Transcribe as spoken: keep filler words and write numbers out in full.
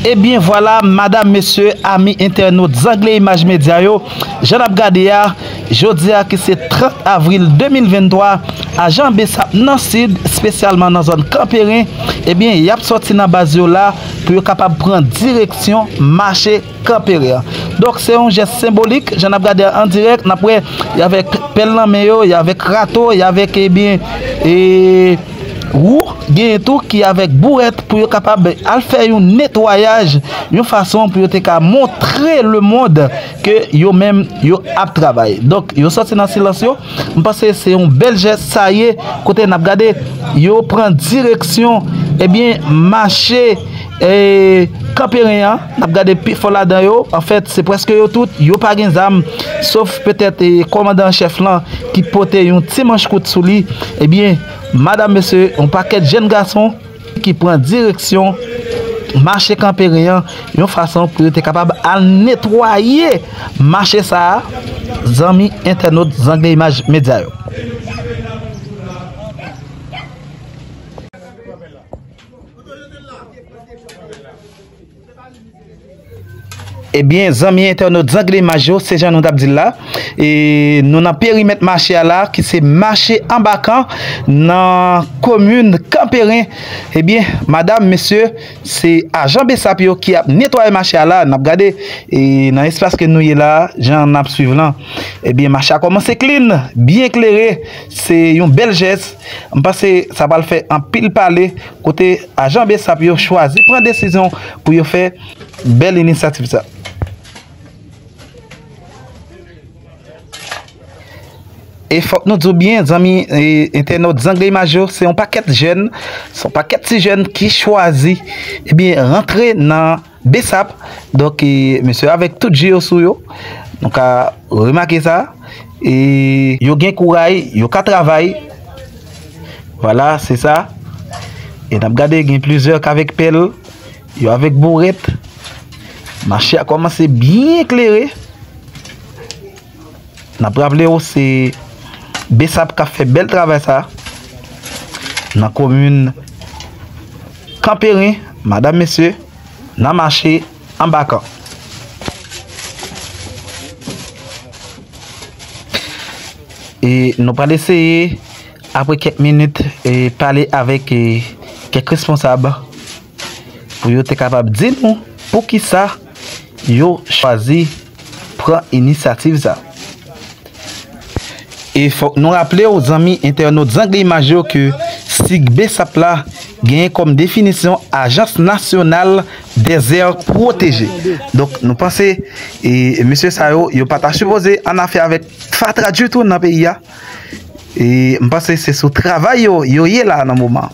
Ebyen vwala, madam, mesye, ami entènot Zangle Imaj Medya yo, jan n ap gade a, jodi a ki se trant avril de mil venntwa, ajan BSAP nan Sid, espesyalman nan zòn Kanperen, ebyen, y ap sòti nan baz yo la pou yo kapab pran direksyon mache Kanperen an. Donk, se yon jès senbolik, jan n ap gade a an dirèk, n ap wè, y avèk pèl nan men yo, y avèk rato, y avèk, ebyen, e, wou, genyen tou ki avèk bourèt pou yo kapab al fè yon netwayaj, yon fason pou yo te ka montre lemonn ke yo menm, yo ap travay. Donk, yo sòti nan silans yo. M panse se yon bèl jès sa ye, kote n ap gade, yo pran direksyon, ebyen, mache, e, Kanperen an, n ap gade pifò ladan yo. Anfèt, se prèske yo tout, yo pa gen zam, sof petèt, e, kòmandan an chèf lan ki pote yon ti manch kout sou li. Ebyen, madam, mesye, yon pakèt jèn gason ki pran direksyon mache Kanperen an, yon fason pou yo te kapab al netwaye mache sa a, zanmi entènot Zangle Imaj Medya yo. Ebyen, zanmi entènot Zangle Imaj yo, se jan nou t ap di l la. E nou nan perimèt mache a la, ki se mache Anbakan, nan komin Kanperen. Ebyen, madam, mesye, se ajan BSAP yo ki ap netwaye mache a la. N ap gade, e nan espas ke nou ye la, jan n ap swiv lan. Ebyen, mache a kòmanse clean, byen klere. Se yon bèl jès. M panse sa pral fè anpil pale kote ajan BSAP yo chwazi pran desizyon pou yo fè bèl inisyativ sa. E fòk nou di w byen, zanmi, e, entènot Zangle Imaj yo, se yon pakèt jèn, se yon pakèt ti jèn ki chwazi, ebyen, rantre nan BSAP. Donk, e, mesye avèk tout ji yo sou yo. Nou ka remake sa. E yo gen kouray, yo ka travay. Vwala, se sa. E n ap gade, gen plizyè k avèk pèl, yo avèk bourèt. Mache a kòmanse byen klere. N ap raple w, se BSAP k ap fè bèl travay sa nan komin Kanperen, madam, mesye, nan mache Anbakan. E nou pral eseye, apre kèk minit, e pale avèk, e, kèk responsab pou yo te kapab di nou poukisa yo chwazi pran inisyativ sa. E fòk nou raple w, zanmi entènot Zangle Imaj yo, ke sig BSAP la genyen kòm definisyon Ajans Nasyonal dèzè pwoteje. Donk, nou panse, e, mesye sa yo, yo pa ta sipoze an afè avèk fatra ditou nan peyi a. E m panse se sou travay yo, yo ye la nan moman.